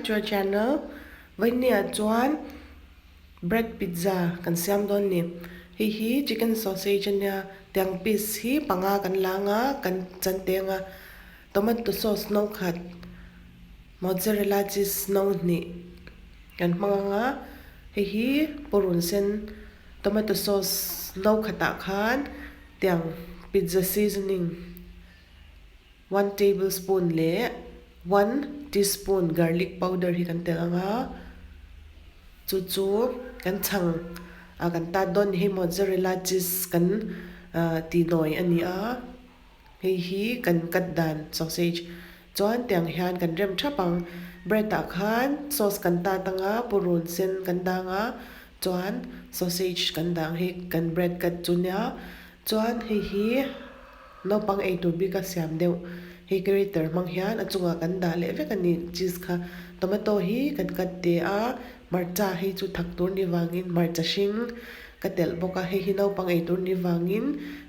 to our channel. Vawinia chuan bread pizza kan siam dawn ni. Hei hi chicken sausage ania tiang piece hi panga kan la anga kan chan teng a. Tomato sauce no khat, mozzarella cheese no hnih kan hmang anga hei hi purun sen tomato sauce no khatah khan tiang pizza seasoning one tablespoon leh one teaspoon garlic powder hi kan telh anga chu chu kan chhang ah kan tat dawn ni hei mozzarella cheese kan ah tihnawi a ni a. Hei hi kan cut dan sausage chuan tiang hian kan rem thap ang. Bread ah khan sauce kan tat anga purun sen kan dang a chuan sausage kan dang hei kan bread cut chu nia chuan hei hi naupang ei tur bik a siam deuh hei grater hmang hian a chungah kan dah leh vek a ni cheese kha tomato hi kan cut teh a hmarcha hei chu thak tur ni vangin hmarcha hring Ka telh bawk a, hei hi naupang ei tur ni vangin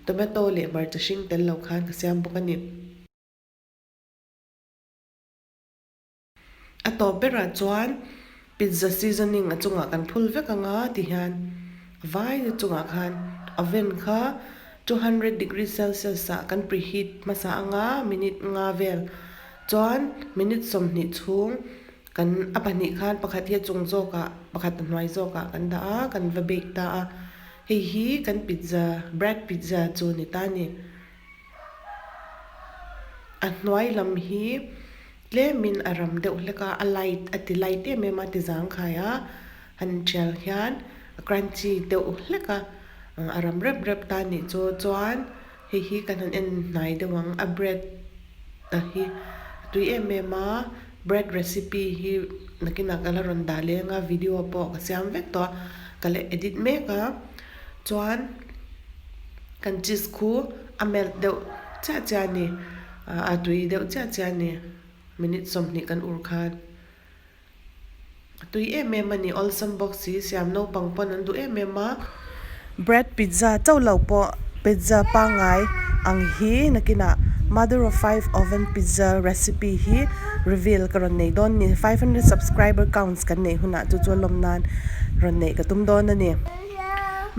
tomato leh hmarcha hring tel lo khan ka siam bawk a ni. A tawp berah chuan pizza seasoning a chungah kan phul vek ang a ti hian vai na chungah khan oven kha 200 degree celsius ah kan preheat hmasa ang a minute nga vel chuan minute 20 chhung Kan a pahnih khan pakhat hi a chung zawkah pakhat a hnuai zawkah kan dah a, kan va bake ta a. Hei hi kan pizza, bread pizza chu ni ta a ni. A hnuai lam hi tlemin a ram deuh hlek a, a light a ti light em em a ti zangkhai a, han thial hian a crunchy deuh hlek a, a ram rep rep ta a nih chu. Chuan hei hi kan han en hnai deuh ang a bread. Ta hi a tui em em a, bread recipe hi nakinah ka la rawn dah leng a, video pawh ka siam vek tawh a, ka la edit mek a, chuan kan cheese khu a melt deuh chiah chiah a ni, a tui deuh chiah chiah a ni, minute 20 kan ur khan. A tui em em a ni, awlsam bawk si, siam naupang pawn an duh em em a. Bread pizza chauh lo pawh pizza pangngai ang hi nakinah mother of five oven pizza recipe hi reveal ka rawn nei dawn ni. 500 subscriber counts kan neih hunah chu chu a lawm nan rawn neih ka tum dawn a ni.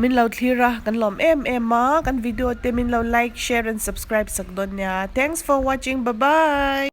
Min lo thlir a, kan lawm em em a, kan video te min lo like, share and subscribe sak dawn nia. Thanks for watching, bye bye.